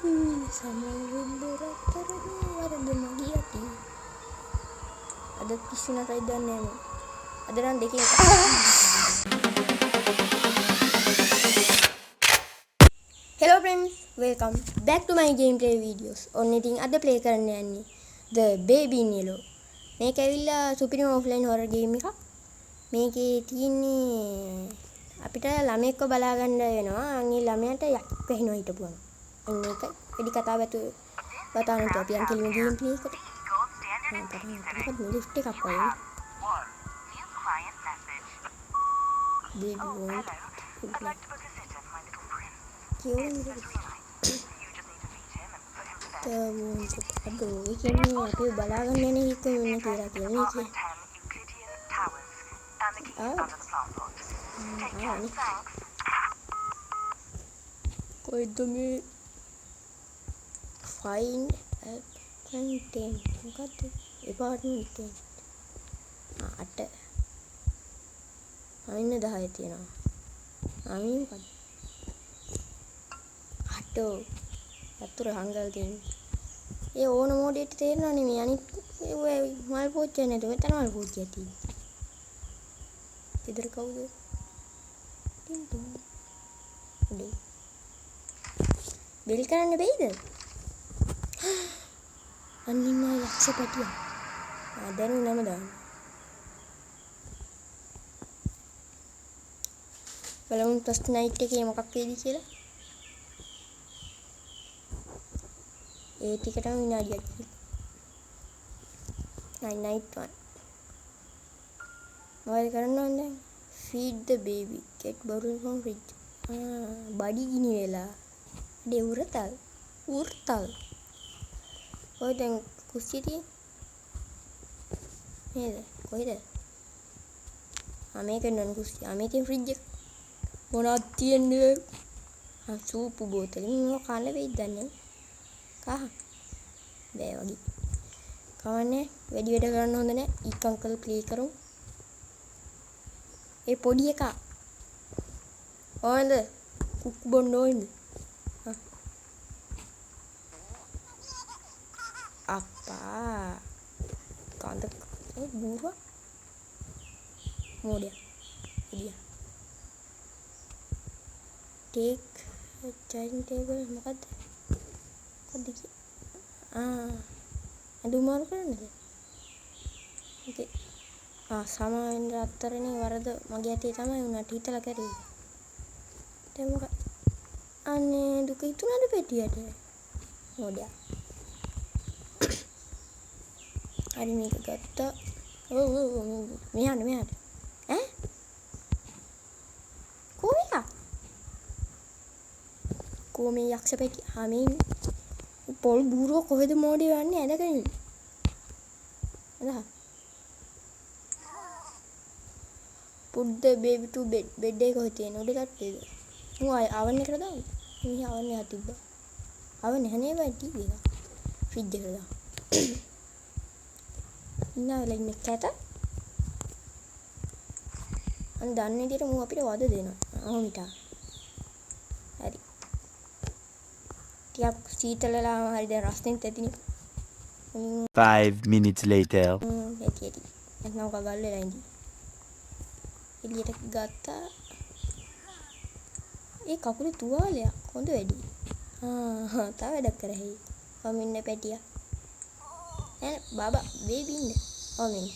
සමවෙන්න රත්තරනේ වරද මගේ අතේ. අද පිස්සු නටයි දන්නේ නෑ මම. අද නම් දෙකෙන් එක. Hello friends, welcome back to my gameplay videos. ඔන්න ඉතින් අද ප්ලේ කරන්න යන්නේ The Baby in Yellow. මේක ඇවිල්ලා සුපිරිම ඔෆ්ලයින් හොරර් ගේම් එකක්. මේකේ තියෙන්නේ අපිට ළමයෙක්ව බලා ගන්න වෙනවා. අන් ඒ ළමයාට යකෙක් වැහෙනවා හිටපුවම. අන්න ඒකයි. වැඩි කතා බැතු කතා නැතුව අපි යන් කෙලිම ගේම් ප්ලේ එකට. ආ පටන් ගත්තා. මොකද මේ ලිෆ්ට් එකක් වගේ. Baby want කියවන්නේ අඩෝ ඒ කියන්නේ අපි බලාගන්න යන එක වෙන කියලා කියන්නේ කිය. ආ ආ නේ. කොයිද මේ find content මොකද්ද? apartment 10. ආ 8. ආ ඉන්න 10 තියෙනවා. ආ මේ මොකද්ද? අටෝ වතුර හංගල් තියෙන්නේ. ඒ ඕන මොඩේට තේරෙනව නෙමෙයි අනිත් ඔය මල් පෝච්චියක් නැතුව මෙතන මල් පෝච්චියක් තියෙන්නේ. ගෙදර කවුද? Tin tin. උඩේ. බෙල් කරන්න බැයිද? අන්න ඉන්නවා යක්ෂ පැටියා. ආ දැන් නම දාන්න. බලමු ෆස්ට් නයිට් එකේ මොකක් වෙයිද කියලා. ඒ ටිකටම විනාඩියක් ගිහින්. නයිට් 1. මොකද කරන්න ඕනේ දැන්? Feed the baby. Get bottle from fridge. ආ බඩි ගිනි වෙලා. අඩේ උරතල්. උර්තල්. ඔය දැන් කුස්සිය තියෙන්නේ. නේද? කොහෙද? ආ මේක නන් කුස්සිය. ආ මේ තියෙන ෆ්‍රිජ් එක. මොනවද තියෙන්නේ? ආ සූපු බෝතලෙ. මේවා කන්න වෙයිද දන්නේ නැහැ. කහ බෑ වගේ. කවන්නේ වැඩි වැඩ කරන්න හොඳ නෑ. ඊක් අංකල් ප්ලේ කරමු. ඒ පොඩි එකා. ඕනද? කුක්කු බොන්න ඕනද? අප්පා. කන්ද බූරුවා. මෝඩයා. එළිය. Take dining table මොකද්ද? මොකද්ද කිය? ආ ඇඳුම් මාරු කරන්නද? ඕකේ. ආ සමාවෙන්න රත්තරනේ වරද මගේ අතේ තමයි වුණාට හිතලා කරේ. දැන් මොකක් අනේ දුක හිතුණාද පෙටියට? මෝඩයා. හරි මේක ගත්තා. ඔව් ඔව් මෙහාට මෙහාට. ඈ? කෝ මේක? කෝ මේ යක්ෂ පෙටිය? ආ මේ ඉන්නේ. පොල් බූරුව කොහෙද මෝඩේ යන්නේ ඇඳගෙන ඉන්නේ. ඇඳහා. Put the baby to bed. Bed එක කොහෙද තියෙන්නේ? උඩ තට්ටේද? මූ ආය අවන් එකට දාමු. මෙහි අවන් එක තිබ්බා. අවන් එක නේ බයි ටීවී එක. ෆ්‍රිජ් එකට දාමු. ඉන්නා වෙලා ඉන්නේ කැත. අන් දන්නේ විදියට මූ අපිට වද දෙනවා. අහොමිටා. හරි. ටිකක් සීතල වෙලාම හරි දැන් රස්නෙත් ඇතිනේ. 5 minutes later. ඇති ඇති. නැත්නම් ඔක ගල් වෙලා ඉඳී. එළියට ගත්තා. ඒ කකුලේ තුවාලයක් හොඳ වැඩි. ආ තව වැඩක් කරහෙයි. කොහොම ඉන්න පැටියා. ඈ බබා බේබි ඉන්න. කොහොම ඉන්න.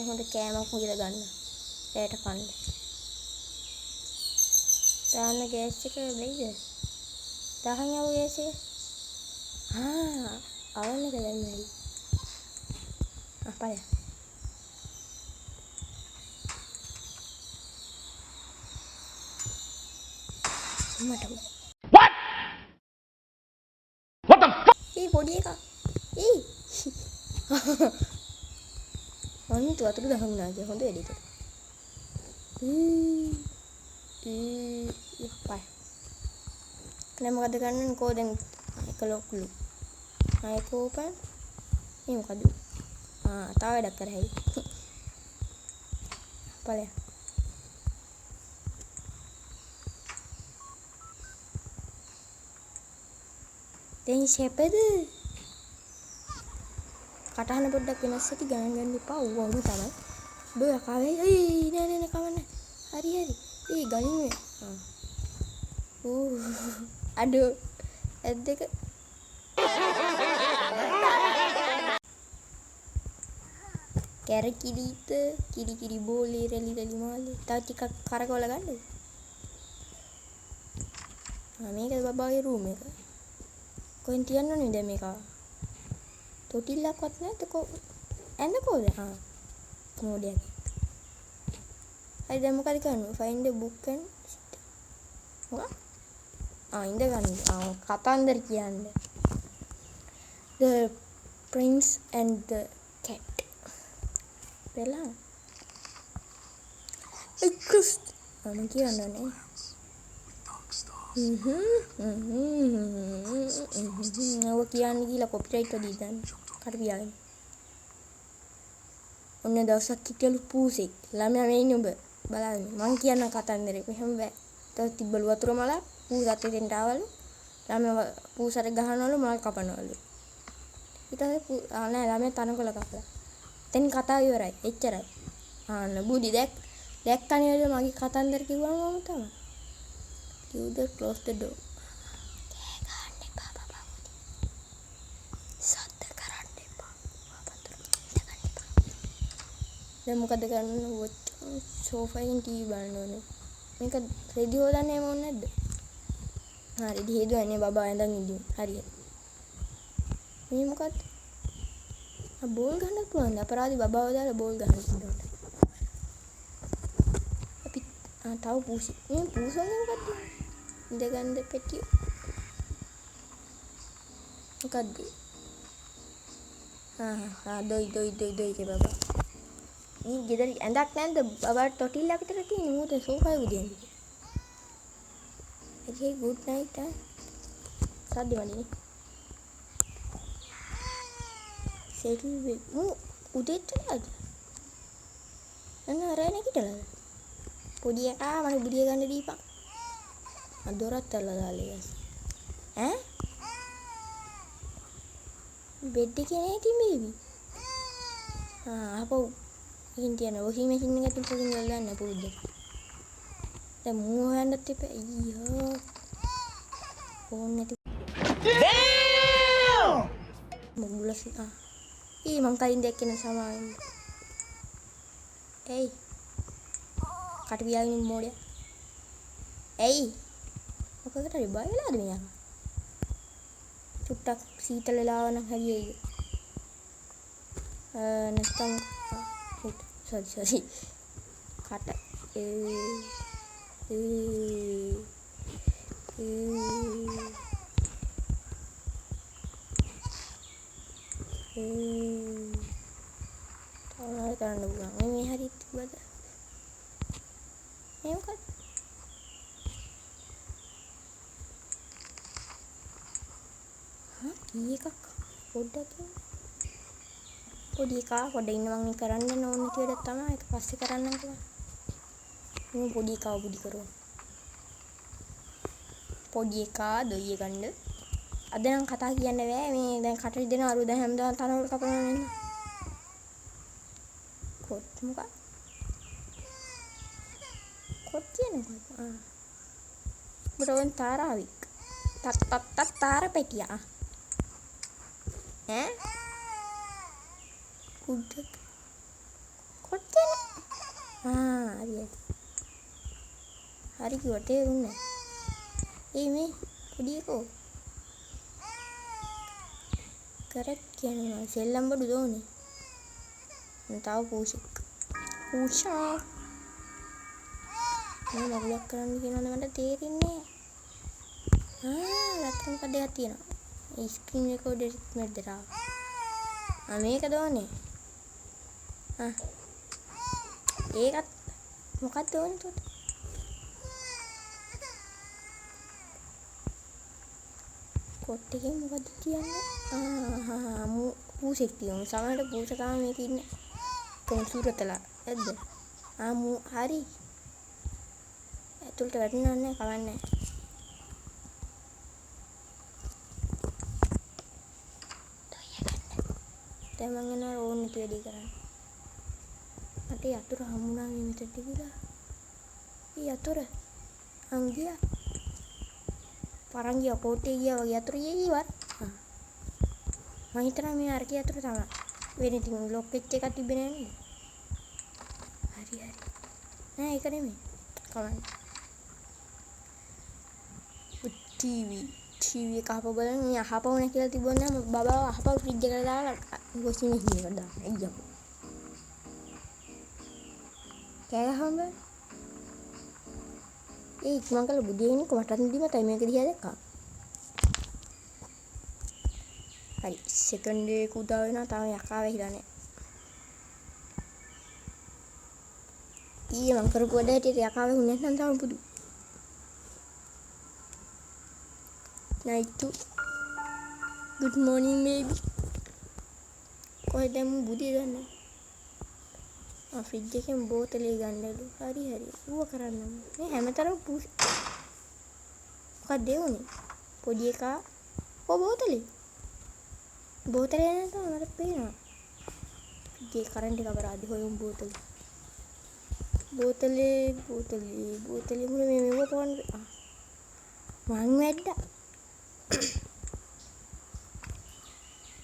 හොඳ කෑමක් මුදලා ගන්න. රැයට කන්න. දාන්න ගෑස් එක වෙයිද? දාහන් යව ගෑස් එක. ආ අවන් එක දැම්මයි. ආ පලයන්. මට What? What the fuck? ඒ පොඩි එකා. ඒ අනිත් වතුර දහන් වුණා කිය හොඳ වැඩේට. ඊ ඊ පයි. දැන් මොකද කරන්න කෝ දැන් එක ලොකුලු. ආ එක ඕපන්. මේ මොකද? ආ තව වැඩක් කරහැයි. ඵලයන්. දැන් සැපද? කටහඬ පොඩ්ඩක් වෙනස් ඇති ගණන් ගන්න එපා. ඌ ඔහොම තමයි. ඔබ යකා වෙයි. ඒයි නෑ නෑ නෑ කමන්නේ. හරි හරි. ඒ ගනින් මේ. ආ. ඌ අඩෝ ඇස් දෙක කැරකිලිත කිරි කිරි බෝලේ රැලි රැලි මාලේ. තව ටිකක් කරකවල ගන්නද? ආ මේක බබාගේ රූම් එක. කොහෙන් තියන්න ඕනේ දැන් මේක? තොටිල්ලක්වත් නැද්ද කො ඇඳ කොහොද? ආ මෝඩයක්. හරි දැන් මොකද කරන්නේ? Find the book and sit. මොකක්? ආ ඉඳ ගන්න. ආ කතන්දර කියන්න. The Prince and the Cat. වෙලා. එක්කස් මම කියන්න ඕනේ. ඔව කියන්න කියලා කොපිරයිට් වදී දාන්න. කට පියාගෙන. ඔන්න දවසක් හිටියලු පූසෙක්. ළමයා මේ ඉන්නේ උඹ. බලන්න මං කියන්න කතන්දරේ. මෙහෙම බෑ. තව තිබ්බලු වතුර මලක්. පූසත් එතෙන්ට ආවලු. ළමයා පූසට ගහනවලු මල් කපනවලු. ඊට පස්සේ නෑ ළමයා තනකොළ කපලා. දැන් කතාව ඉවරයි. එච්චරයි. ආන්න බුදි දැක්කා නේද මගේ කතන්දර කිව්වම මම තමයි. You the close the door. කෑ ගහන්න එපා බබා බුදි. සද්ද කරන්න එපා. වතුර ඉඳ ගන්න එපා. දැන් මොකද කරන්න ඕනේ? සෝෆා එකෙන් ටීවී බලන්න ඕනේ. මේක රෙදි හොදන්න එහෙම ඕනේ නැද්ද? හා රෙදි හේදුවා නේ බබා ඇඳන් ඉඳින්. හරි හරි. මේ මොකද්ද? ආ බෝල් ගහන්න පුළුවන්. අපරාධි බබාව දාලා බෝල් ගහන්න පුළුවන්. අපි ආ තව පූසි. මේ පූසෝනේ මොකද්ද? ඉඳගන්න පෙට්ටිය. මොකද්ද? ආ ආ දොයි දොයි දොයි දොයි කේ බබා. මේ ගෙදර ඇඳක් නැද්ද? බබාට තොටිල්ලක් විතර තියෙන. මූ දැන් සෝෆාවේ උදියන්නේ. හරි ගුඩ් නයිට් ආ. සද්ද මදිනේ. සෙටල් වෙ මූ උදේට නේද? අන්න අර නැගිටලාද? පොඩි එකා මට බුදිය ගන්න දීපන්. ආ දොරත් අරලා දාලා ඊට. ඈ? බෙඩ් එකේ නේ ඉතින් බේබි. ආ ආපහු ඉතින් තියන වොෂින් මැෂින් එක ඇතුළට ගෙනල්ලා දාන්න පුරුද්දට. දැන් මූ හොයන්නත් එපා. අයියෝ. ෆෝන් නැති. Damn! මුගුලස් ආ. ඊ මං කලින් දැක්කේ නෑ සමාවෙන්න. එයි. කට පියාගෙන ඉන්න මෝඩයා. ඇයි? මොකකට හරි බය වෙලාද මෙයා? චුට්ටක් සීතල වෙලාව නම් හරියයිද? නැත්තම් සෝරි සෝරි. කට ඒ ඒ ඒ තව මොනවද කරන්න පුළුවන්? මේ හරි තිබ්බද? මේ මොකක්ද? හා කී එකක් පොඩ්ඩක් ඉන්න. පොඩි එකා පොඩ්ඩක් ඉන්න මං මේ කරන්න ඕන නැති වැඩක් තමයි. ඒක පස්සේ කරන්නම්කෝ. මේ පොඩි එකාව බුදි කරමු. පොඩි එකා දොයිය ගන්න. අද නම් කතා කියන්න බෑ. මේ දැන් කට රිදෙනවා. අර දැන් හැමදාම තනකොළ කපනවා නේද? කොත් මොකක්? කොත් කියන්නේ මොකක්ද? ආ. උඹට ඕන තාරාවික්. තත් තත් තත් තාර පැටියා. ඈ? කුඩ කොත් කියන්නේ? ආ හරි හරි. හරි කිව්වා තේරුන්නේ නෑ. ඒ මේ පොඩි එකෝ කරත් කියනවා සෙල්ලම් බඩු දෝනේ. තව පූසෙක්. පූෂා. මම මගුලක් කරන්න කියනවද මට තේරෙන්නේ නෑ. ආ රත්තරන් මොකක්ද එකක් තියෙනවා. ඒ ස්ක්‍රීන් රෙකෝඩර් මැද්දට ආවා. ආ මේක දෝනේ. ආ ඒකත් මොකක්ද ඕනේ තොට? කොට් එකෙන් මොකද්ද තියන්නේ? ආ මූ පූසෙක් තියෙනවා. සමහරට පූස තමයි මේකේ ඉන්නේ. කොන් සූරතලා ඇද්ද? ආ මූ හරි. ඇතුළට වැටෙනව නෑ කවන්නේ. දැන් මං යනවා ඕන නැති වැඩේ කරන්න. මට යතුරු හම්බුණා මේ මෙතනට ගිහලා. ඒ යතුරු අං ගියා. පරන් ගියා කෝට්ටේ ගියා වගේ යතුරු ගියේ ඉවර. මං හිතනවා මේ අරකේ යතුරු තමයි. වෙන ඉතින් ලොක් වෙච්ච එකක් තිබ්බේ නෑ නේද? හරි හරි. නෑ ඒක නෙමෙයි. කමන්න. ටීවී ටීවී එක අහපව බලන්න. මේ අහපව නෑ කියලා තිබුණා නම් බබාව අහපව ෆ්‍රිජ් එකට දාලා වොෂින් මැෂින් එකට දාන්න. අයියෝ. කෑ ගහන්න බෑ. ඒ ඉක්මන් කරලා බුදියේ ඉන්නකො මටත් නිදිමතයි මේක දිහා දැක්කා. හරි සෙකන්ඩ් එක උදා වෙනවා තාම යකා වැහිලා නෑ. ඊයේ මං කරපු වැඩ හැටියට යකා වැහුනේ නැත්නම් තාම පුදු. Night 2. Good morning baby. කොහෙද මු බුදිය ගන්න? ආ ෆ්‍රිජ් එකෙන් බෝතලේ ගන්නලු. හරි හරි. ඌව කරන්න ඕන. මේ හැමතරම මොකක්ද ඒ උනේ? පොඩි එකා ඔව් බෝතලේ. බෝතලේ නේද මට පේනවා. ෆ්‍රිජ් එකේ කරන්ට් එක අපරාධ හොයමු බෝතලේ. බෝතලේ බෝතලේ බෝතලේ මුල මේ මෙව පොන් මං වැද්දා.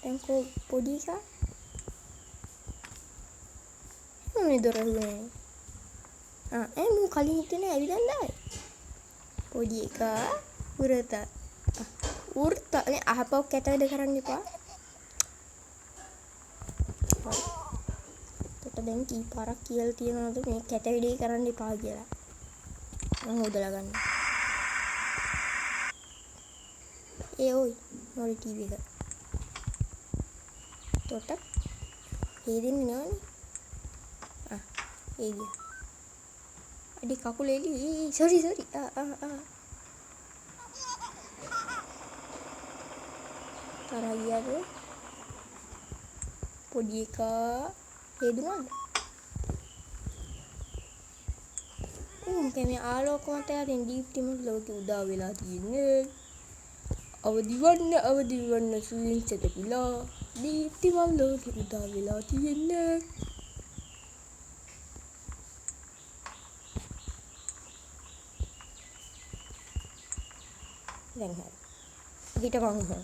දැන් කෝ පොඩි එකා මේ දොර ඇහුවේ නෑ. ආ මූ කලින් හිටියේ නෑ ඇවිදන් දායි. පොඩි එකා උරතා. උර්තා නේ අහපව් කැත වැඩ කරන්න එපා. තොට දැන් කී පාරක් කියලා තියෙනවද මේ කැත වැඩේ කරන්න එපා කියලා. මං හොදලා ගන්න. ඒ ඔයි මොරි ටීවී එක. තොට ඒ දෙන්නේ නෑනේ. ආ ඒ ගියා. අඩේ කකුල එලි. ඒ සෝරි සෝරි. ආ ආ ආ තරහා ගියාද? පොඩි එකා හේදුනාද? මේ ආලෝක මත යටින් දීප්තිමත් ලෝකෙ උදා වෙලා තියෙන්නේ. අවදි වන්න අවදි වන්න සුවින් සැතපිලා දීප්තිමත් ලෝකෙ උදා වෙලා තියෙන්නේ. දැන් හරි. හිටපන් හො.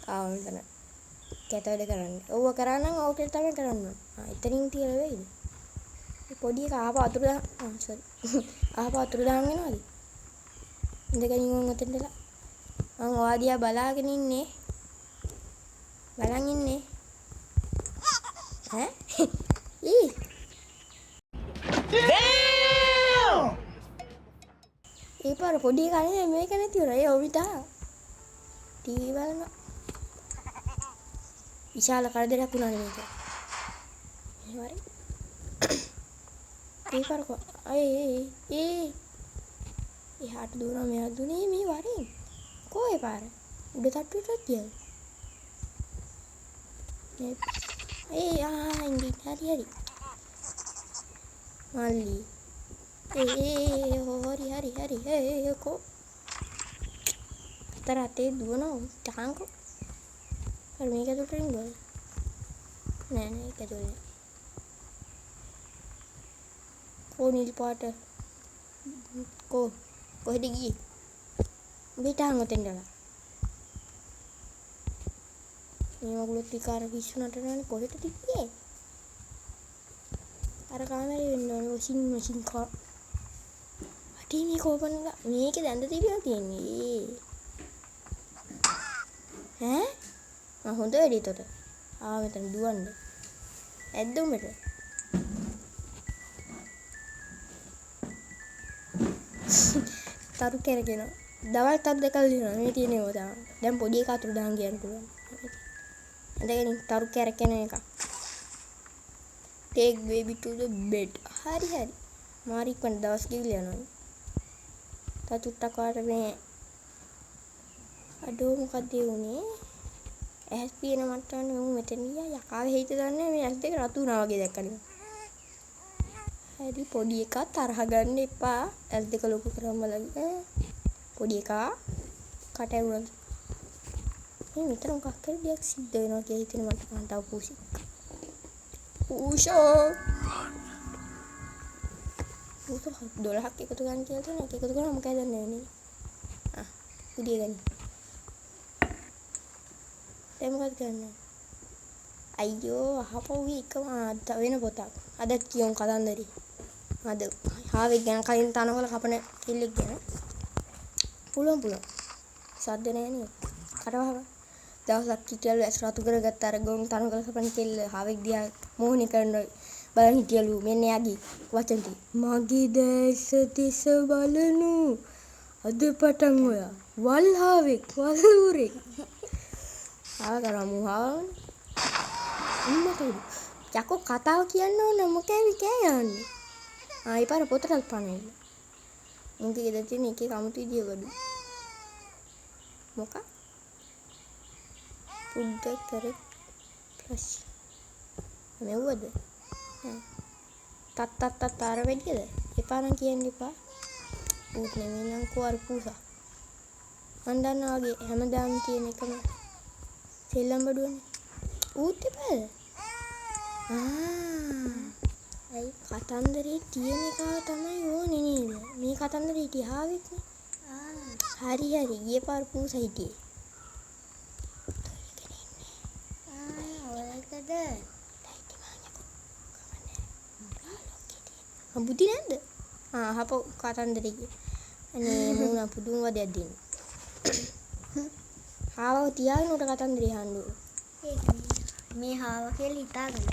ආ මෙතන කැත වැඩ කරන්න. ඔව්ව කරා නම් ඕකේ තමයි කරන්න ඕන. ආ එතනින් තියලා වෙයිද? මේ පොඩි එක ආපහු අතුරු දාන්න. ආ සෝරි. ආපහු අතුරු දාන්න වෙනවද? ඉඳගෙන ඉන්න ඔතෙන්දලා. මං ඔයා දිහා බලාගෙන ඉන්නේ. බලන් ඉන්නේ. ඈ? ඊ. Damn! ඒ පාර පොඩි එකා නෙමෙයි මේක නැති වුණා. ඒ ඔවිතා. ටීවී බලනවා. විශාල කරදරයක් වුණානේ මේක. එහෙම හරි. ඒ පාර කො අය ඒ ඒ එහාට දුවනවා මෙහාට දුවන්නේ මේ වරෙන්. කෝ ඒ පාර? උඩ තට්ටුවටත් ගියාද? මේ ඒ ආ ඉඳි හරි හරි. මල්ලි. ඒ ඒ හරි හරි හරි ඒ කෝ. අතර අතේ දුවනවා ටාංකෝ. හරි මේක ඇතුළට රිංගුවද? නෑ නෑ ඒක ඇතුළේ නෑ. කෝ නිල් පාට කෝ කොහෙද ගියේ? උඹ ටාං ඔතෙන්දලා. මේ මගුලත් විකාර පිස්සු නටනවනේ කොහෙටද ගියේ? අර කාමරේ වෙන්න ඕනේ වොෂින් මැෂින් කා. අටේ මේක ඕපන් වෙලා මේකේ දැන්ද තිබිලා තියෙන්නේ. ඈ? ආ හොඳ වැඩි තොට. ආ මෙතන දුවන්න. ඇද්ද උඹට? තරු කැරකෙනවා. දවල් තරු දෙකක් දිනනවා. මේ තියෙන ඒවා තමයි. දැන් පොඩි එකා අතුරු දාන් කියන්න පුළුවන්. ඇඳගෙන තරු කැරකෙන එක. Take baby to the bed. හරි හරි. මාරි ඉක්මනට දවස් ගෙවිලා යනවා. තව චුට්ටක් ඔයාලට මේ අඩෝ මොකද්ද ඒ වුනේ? ඇස් පියන මට්ටමනේ මම මෙතන ගියා. යකා වෙහිද දන්නේ මේ ඇස් දෙක රතු වුණා වගේ දැක්කනේ. හරි පොඩි එකා තරහ ගන්න එපා. ඇස් දෙක ලොකු කරන් බලන්න. පොඩි එකා කට ඇරුණාද? මේ මෙතන මොකක් හරි දෙයක් සිද්ධ වෙනවා කියලා හිතෙන මට. මං තව පූසෙක්. පූසෝ. පූසෝ 12ක් එකතු ගන්න කියලා තියෙනවා. ඒක එකතු කරා මොකද දන්නේ නැහැ. ආ පුඩිය ගනි. දැන් මොකද කරන්නේ? අයියෝ අහපො එකම වෙන පොතක්. අදත් කියමු කතන්දරේ. අද හාවෙක් ගැන කලින් තනකොළ කපන කෙල්ලෙක් ගැන. පුළුවන් පුළුවන්. සද්ද නෑ නේද? කටවහම දවසක් හිටියලු ඇස් රතු කරගත්ත අර ගොන් තනකොළ කපන කෙල්ල හාවෙක් දිහා මෝහනය කරන බලන් හිටියලු. මෙන්න එයාගේ වචන ටික. මගේ දැස දෙස බලනු අද පටන් ඔයා වල් හාවෙක් වල් ඌරෙක්. ආව කරා මූ හාවනේ. උම්මට යකෝ කතාව කියන්න ඕන මොකෑ කෑ යන්නේ. ආ ඒ පාර පොතටත් පණ ඇවිල්ලා. මුන්ගේ ගෙදර තියෙන එක එක අමුතු විදිය ගඩු. මොකක්? Put the correct brush. මෙව්වද? නෑ. තත් තත් තත් අර වැඩියද? එපා නම් කියන්න එපා. ඌත් නෙමෙයි නම් කෝ අර පූසා. මං දන්නවා වගේ හැමදාම තියෙන එකම සෙල්ලම් බඩුවනේ. ඌත් එපාද? ආ ඇයි කතන්දරේ තියෙන එක තමයි ඕනේ නේද? මේ කතන්දරේ හිටියේ හාවෙක්නේ. හරි හරි ගිය පාර පූසා හිටියේ. ඔයකද? බුද්ධි නැද්ද? ආ අහපො කතන්දරේ කිය. අනේ මූණ පුදුම වදයක් දෙන්නේ. හාවව තියාගෙන උට කතන්දරේ අහන්න ඕන. ඒක මේ හාව කියලා හිතාගන්න.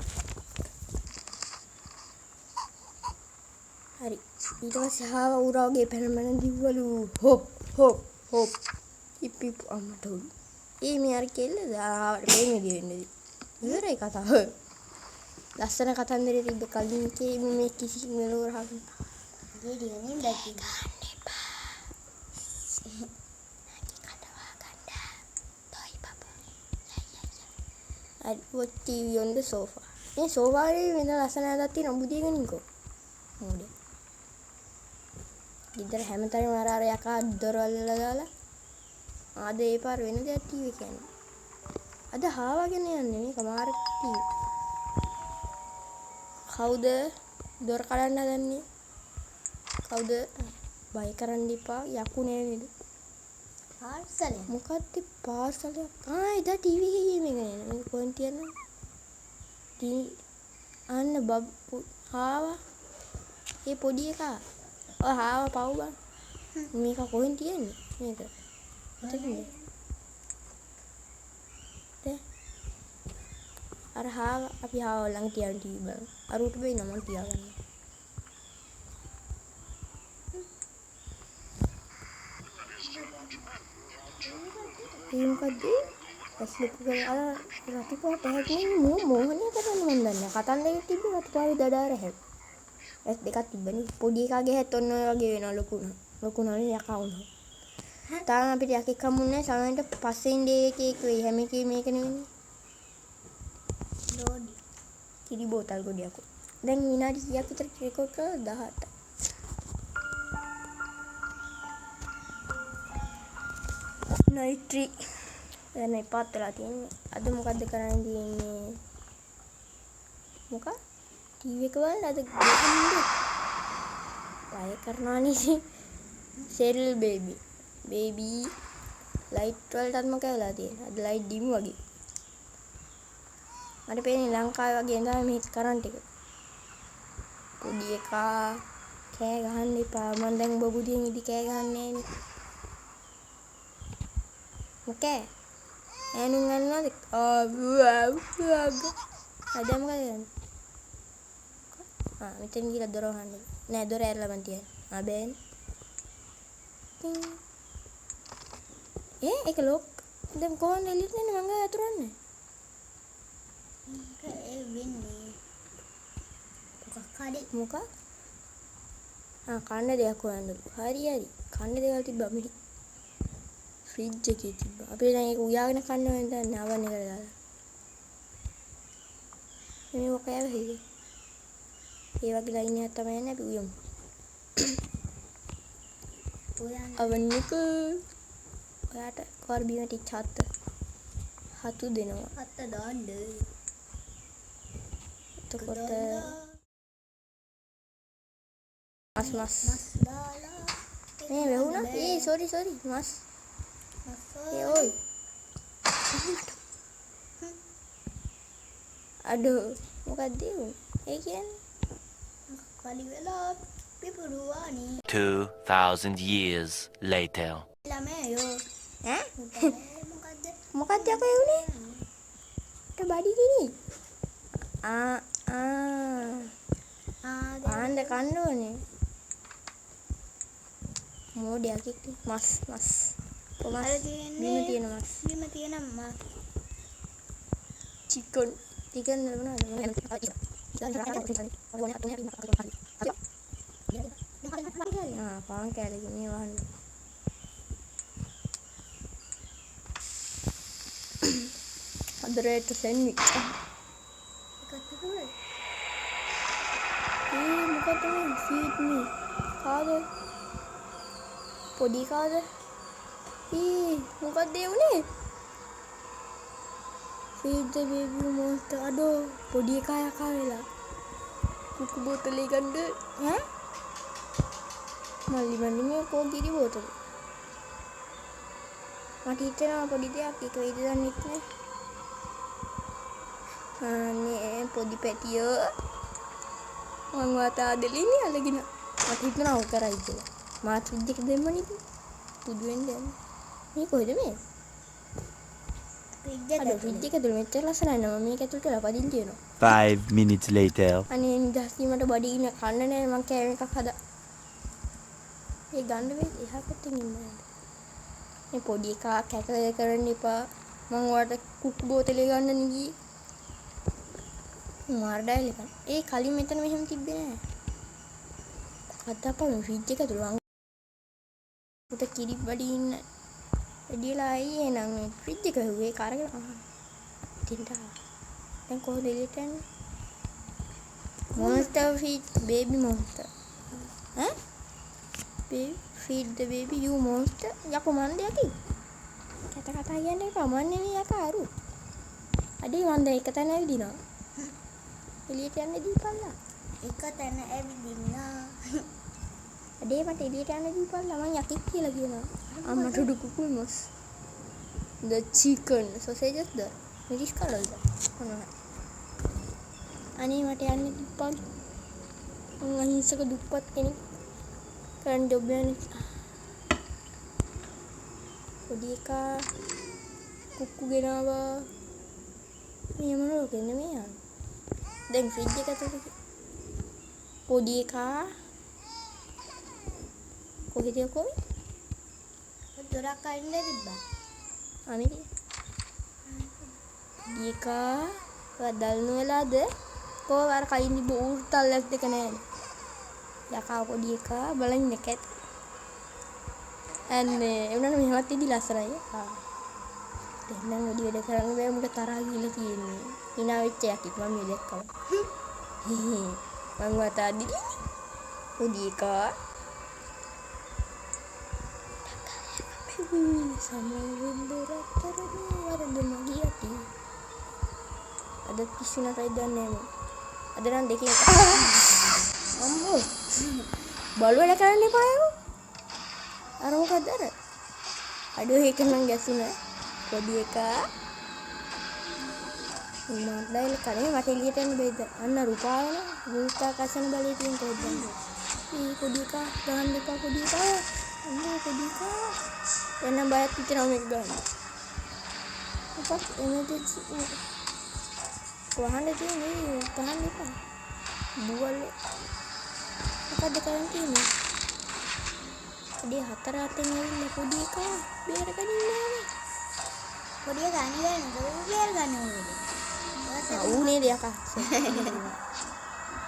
හරි. ඊට පස්සේ හාව ඌරා වගේ පැන පැන දිව්වලු. Hop hop hop. Hip hip අම්මට උළු. ඒ මේ අර කෙල්ලද ආවට පේන විදිය වෙන්නේද? ඉවරයි කතාව. ලස්සන කතන්දරේ තිබ්බ කලින් එකේ මේ කිසි මෙලොව රහක් ගෙඩියනේ බැටි ගන්න එපා. නගි කටවා ගන්න. තොයි බබා. යයි යයි යයි. හරි watch TV on the sofa. මේ සෝෆා එකේ වෙන ලස්සන ඇඳක් තියෙන බුදිය ගනින්කෝ. මොඩේ. ගෙදර හැමතැනම අර අර යකා දොරවල් වල දාලා අද ඒ පාර වෙන දෙයක් ටීවී කියන්නේ. අද හාවගෙන යන්නේ මේක මාර ටීවී. කවුද දොර කඩන්න හදන්නේ? කවුද? බය කරන්න එපා. යකු නෑ නේද? පාර්සලයක්. මොකද්ද පාර්සලයක්? ආ එදා ටීවී එකේ ගියේ මේක නේද? මේක කොහෙන් තියන්නේ? ටීවී අන්න බබ්පු හාවා. ඒ පොඩි එකා. ඔය හාව පව් බං. මේක කොහෙන් තියන්නේ? මේක. මෙතනද? දැන් අර හාව අපි හාව ළඟ තියන් ටීවී බලමු. අර උට වෙයි නම තියාගන්න. ඒ මොකද්ද? ඇස් ලොකු කරලා අර රතු පාට ඇහැක් නෙමෙයි මෝ මෝහනය කරන්න මන් දන්නේ නැහැ. කතන්දරේ තිබ්බ රතු පාටේ දඩාර ඇහැ. ඇස් දෙකක් තිබ්බනේ. පොඩි එකාගේ ඇහත් ඔන්න ඔය වගේ වෙනවා ලොකු වුණා. ලොකු වුණා නේ යකා වුණා. තාම අපිට යකෙක් හම්බුන්නේ නැහැ. සමහරවිට පස්සේ ඉන්නේ එක එක වෙයි. හැම එකේම මේක නෙවෙයි. ලෝඩි. කිරි බෝතල් ගොඩයක්. දැන් විනාඩි කීයක් විතර රෙකෝඩ් කරලා 18. නයිට් 3. දැන් එපාත් වෙලා තියෙන්නේ. අද මොකද්ද කරන්න තියෙන්නේ? මොකක්? ටීවී එක බලන්න අද ගහන්න. බය කරනවා නේ. සෙල් බේබි. බේබි ලයිට් වලටත් මොකද වෙලා තියෙන්නේ? අද ලයිට් ඩිම් වගේ. මට පේන්නේ ලංකාවේ වගේ තමයි මේ කරන්ට් එක. පොඩි එකා කෑ ගහන්න එපා. මං දැන් ඔබ බුදියෙන් ඉදි කෑ ගහන්නේ නෑනේ. මොකෑ? ඈනුන් ගන්නවද? ආ අද මොකද කරන්නේ? ආ මෙතන ගිහලා දොර වහන්න. නෑ දොර ඇරලා මං තියන්නේ. ආ බෑනේ. ටින්. ඒ ඒක ලොක්. දැන් කොහොමද එළියට එන්නේ මං ගාව අතුරන්නේ? ඒක ඒ වෙන්නේ. මොකක් හරි මොකක්? ආ කන්න දෙයක් හොයන්නලු. හරි හරි. කන්න දේවල් තිබ්බා මෙහි. ෆ්‍රිජ් එකේ තිබ්බා. අපි දැන් ඒක උයාගෙන කන්න ඕනේ දැන් අවන් එකට දාලා. මේ මොකක් ඇවිල්ලාද? ඒ වගේ ලයින් එකක් තමයි යන්නේ අපි උයමු. උයන්න. අවන් එක. ඔයාට කොහරි බීම ටික චාත්ත. හතු දෙනවා. අත දාන්න. එතකොට මස් මස් මස් දාලා මේ වැහුණා. ඒ සෝරි සෝරි මස්. ඒ ඔයි. අඩෝ මොකක්ද ඒ උනේ? ඒ කියන්නේ කලි වෙලා පිපුරුවානේ. 2000 years later. ළමයෝ ඈ මොකද්ද? මොකක්ද යකෝ ඒ උනේ? මට බඩි ගිනි. ආ ආ ආ පාන්ද කන්න ඕනේ. මෝඩයක් එක්ක මස් මස්. කො මස් අර තියෙන්නේ බිම තියෙන මස්. බිම තියෙන මස්. චිකන් චිකන් වල මොනවද? ආ පාන් කෑල්ල මේ වහන්න. අද රෑට සෑන්ඩ්විච්. එකක් තිබුණා. ඒ මොකද්ද මේ ෆීඩ් මී කාද? පොඩි කාද? ඒ මොකද්ද ඒ උනේ? ෆීඩ් ද බේබි මොන්ස්ටර්. අඩෝ පොඩි එකා යකා වෙලා. කුකු බෝතලේ ගන්න ඈ මල්ලි මල්ලි මේ කෝ කිරි බෝතල. මට හිතෙනවා පොඩි දෙයක් ඒක වෙයිද දන්නෙත් නෑ. අනේ පොඩි පැටියෝ මං වාත ආදලෙන්නේ අලගෙන. මට හිතුණා ඔව් කරයි කියලා. මාත් ෆ්‍රිජ් එක දෙම්මනේ ඉතින්. පුදු වෙන්න යන්නේ. මේ කොහෙද මේ? ෆ්‍රිජ් එක අර ෆ්‍රිජ් එක ඇතුළේ මෙච්චර ලස්සනයි නම මේක ඇතුළට වෙලා පදිංචි වෙනවා. 5 minutes later. අනේ නිදහස් වීමට බඩගින්න කන්න නෑ මං කෑම එකක් හදා. ඒ ගන්න වෙයි එහා පැත්තෙන් ඉන්න නේද? මේ පොඩි එකා කැකල කරන්න එපා. මං ඔයාලට කුක්කු බෝතලේ ගන්න නේ ගියේ. මාර ඩයල් එකක්. ඒ කලින් මෙතන මෙහෙම තිබ්බේ නෑ. මොකද්ද අප්පා මේ ෆ්‍රිජ් එක ඇතුළේ මං උට කිරි බඩි ඉන්න වැඩිලා ආයේ එහෙනම් මේ ෆ්‍රිජ් එක වැහුවේ ඒක අරගෙන ආ ඉතින්ට ආවා. දැන් කොහොමද එළියට යන්නේ? Monster feed baby monster. ඈ baby feed the baby you monster. යකෝ මන්ද යකි. කැත කතා කියන්න එපා මන් නෙමෙයි යකා අරු. අඩේ මන් දැන් එක තැන ඇවිදිනවා. එළියට යන්න දීපල්ලා. එක තැන ඇවිදින්නා. අඩේ මට එළියට යන්න දීපල්ලා මං යකෙක් කියලා කියනවා. අම්මට උඩු කුකුල් මස්. The chicken sausages ද මිරිස් කඩල්ද මොනවා හරි. අනේ මට යන්න දීපන්. මං අහිංසක දුප්පත් කෙනෙක්. කරන් ජොබ් යන්නේ. පොඩි එකා කුක්කු ගෙනාවා. මේ මොන ලෝකෙන්ද මේ යන්නේ? දැන් ෆ්‍රිජ් එක ඇතුළේ පොඩි එකා කොහෙද යකෝ මේ? දොරක් අරින්න තිබ්බා. අනේ පොඩි එකා ඔයා දල්නු වෙලාද? කෝ අර කලින් තිබ්බ ඌර්තල් ඇස් දෙක නෑනේ. යකා පොඩි එකා බලන් ඉන්න කැත. අනේ ඒ වුණාට මෙහෙමත් ඉදි ලස්සනයි. ආ දැන් නම් වැඩි වැඩ කරන්න බෑ මුට තරහා ගිහලා තියෙන්නේ. hina වෙච්ච යකෙක් මම මේ දැක්කම. මං වතා දිලි පොඩි එකා සමවෙන්න රත්තරන් වරද මගේ යටි. අද පිස්සු නටයි දන්නේ නෑ මං. අද නම් දෙකෙන් එක. අම්මෝ බලු වැඩ කරන්න එපා යකෝ. අර මොකද්ද අර? අඩෝ ඒක නම් ගැසුණා. පොඩි එකා මාත් ඩයල් කරේ මට එළියට යන්න බැයිද? අන්න රුපාවන ගුරුත්වාකර්ෂණ බලය තියෙන කොහෙද දන්නේ? මේ පොඩි එකා ගහන්න එපා පොඩි එකා. අම්මෝ පොඩි එකා. දැන් නම් බයත් හිතෙනවා මේක ගන්න. මොකක් එමර්ජන්සි වහන්න තියෙන්නේ ගහන්න එපා. බුවල් මොකද්ද කරන් තියෙන්නේ? පොඩි හතර අතෙන් ඇවිල්ලා පොඩි එකා බේරගනින්න ඕනේ. පොඩි එකා අනිවාර්යෙන් ඌ බේරගන්න ඕනේ. ඌ නේද යකා.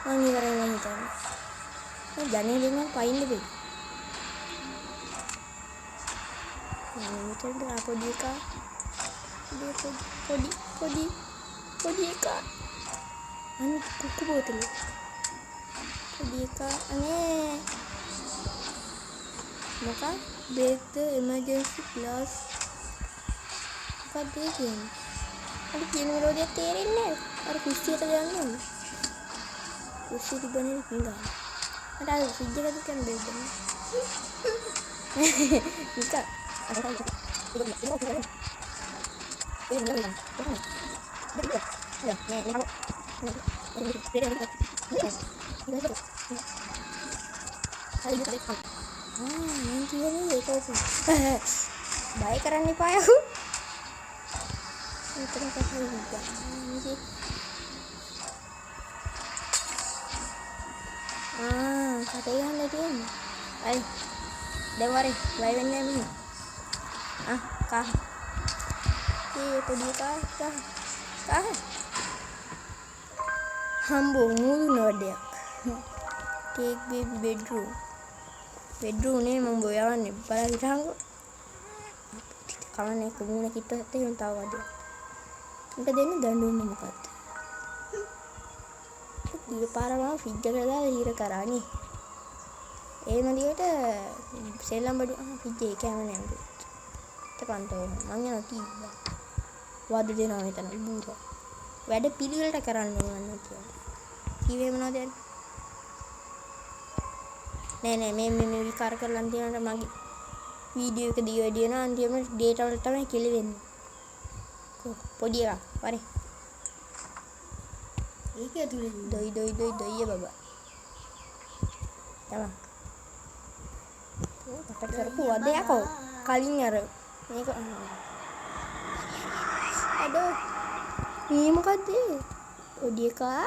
මං ඉවරයි මං හිතන්නේ. මං ජනේලෙන් මං පයින්න දෙයි. මම මෙතනට ආ පොඩි එකා. පොඩි පොඩි පොඩි පොඩි එකා. අනේ කුක්කු බෝතලේ. පොඩි එකා අනේ මොකක් බේක් ද එමර්ජන්සි ග්ලාස් මොකක්ද ඒ කියන්නේ? මට කියන විරෝධයක් තේරෙන්නේ නැහැ. අර කුස්සියට යන්න ඕනේ. කුස්සිය තිබ්බනේ පිඟාන. මට අර ෆ්‍රිජ් එක දුකන බෙල්ද. නිකන් මං කියන්නේ ඒක ඔප්පු. බය කරන්න එපා යකෝ. මෙතන කතා කරන්නේ. කටේ ගහන්න තියෙන්නේ. අය දැන් වරේ බය වෙන්නේ නැහැ මිනිහ. කහ. ඒ පොඩි එකා කහ. කහ. හම්බෝ මූදු නෝඩයක්. Take baby bedroom. Bedroom නේ මම බෝ යවන්නේ. බලලා හිටහන්කෝ. කවන්නේ මූණ කිට්ටුවත් එහෙම තව වදයක්. මට දෙන්න දඬුවම මොකද්ද? ඊය පාර මම ෆ්‍රිජ් එකට දාලා හිර කරා නේ. එහෙම දිවට සෙල්ලම් බඩු ෆ්‍රිජ් එකේ කෑම නෑ මුකුත්. ඊට මං යනවා කිව්වා. වද දෙනවා මෙතන බූරා. වැඩ පිළිවෙලට කරන්න ඕන මං කියන්නේ. කිව්වේ මොනවද යන්නේ? නෑ නෑ මේ මේ මේ විකාර කරලා තියෙනවට මගේ වීඩියෝ එක දී වැඩි වෙනවා. අන්තිමට ඩේටා වල තමයි කෙලවෙන්නේ. කො පොඩි එකක් වරේ. ඒක ඇතුලේ දොයි දොයි දොයි දොයිය බබා. තමා. මට කරපු වදයක් ඔව්. කලින් අර මේක අඩෝ මේ මොකද්ද? පොඩි එකා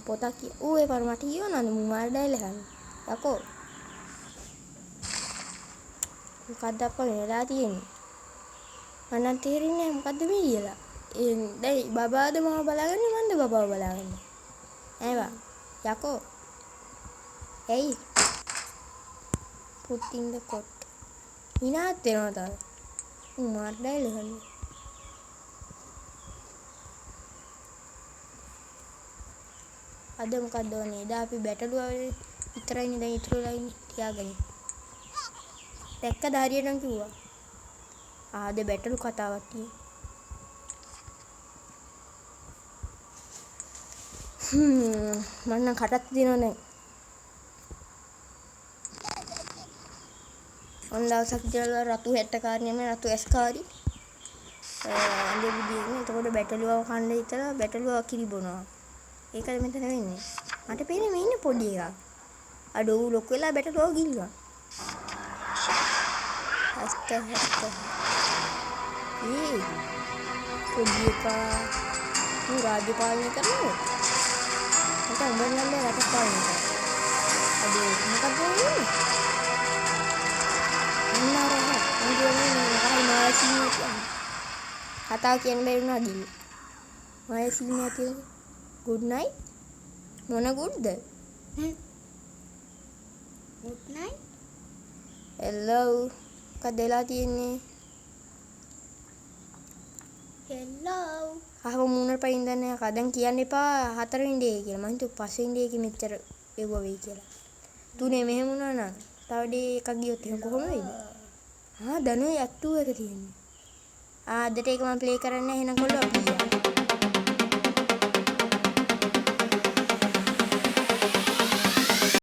පොතක් ඌ ඒ පාර මට කියවනවද මූ මාර ඩයලොග් ගන්න. යකෝ මොකද්ද අප්පා මේ වෙලා තියෙන්නේ? මං නම් තේරෙන්නේ නැහැ මොකද්ද මේ කියලා. ඒ දැන් බබාද මාව බලාගන්නේ මන්ද බබාව බලාගන්නේ? ඈ බා යකෝ ඇයි put in the cot හිනාත් වෙනවා තව. ඌ මාර ඩයලොග් ගන්න. අද මොකද්ද වනේ? එදා අපි බැටළුවා විතරයිනේ දැන් ඉතුරු වෙලා ඉන්නේ. තියාගන්න. දැක්කද හරියටම කිව්වා. ආද බැටළු කතාවක් තියෙනවා. මං නම් කටත් දිනනවා දැන්. ඔන්න දවසක් ඉඳලා රතු හැට්ටකාරී නෙමෙයි රතු ඇස්කාරී ඇඳේ බුදියේ. එතකොට බැටළුවව කන්න හිතලා බැටළුවව කිරි බොනවා. ඒකද මෙතන වෙන්නේ. මට පේන්නේ මේ ඉන්නේ පොඩි එකක්. අඩෝ ඌ ලොකු වෙලා බැටළුවව ගිල්ලුවා. හස්ත හස්ත. ඒ පොඩි එකා ඌ රාජ්‍ය පාලනය කරනවද? නැත්නම් උඹ නම් බෑ රට පාලනය කරන්න. අඩෝ මොකද්ද වෙන්නේ? අන්න අර මං කියන්නේ මේ මොකයි මාය සීනිය කියන්නේ. කතාව කියන්න බැරි වුණා ගිල්ල. මාය සීනිය තියෙන්නේ. Good night. මොන ගුඩ්ද? Good night. Hello. මොකක්ද වෙලා තියෙන්නේ? Hello. අහව මූණට පයින් දන්නේ නැහැ. දැන් කියන්න එපා හතරවෙනි ඩේ කියලා. මං හිතුවා පස්වෙනි ඩේ එකේ මෙච්චර එව්වා වෙයි කියලා. තුනේ මෙහෙම වුණා නම් තව ඩේ එකක් ගියොත් එහෙම කොහොම වෙයිද? දනුයි ඇක්ට් 2 එක තියෙන්නේ. අදට ඒක මම ප්ලේ කරන්නේ නැහැ. එහෙනම් කොල්ලෝ අපි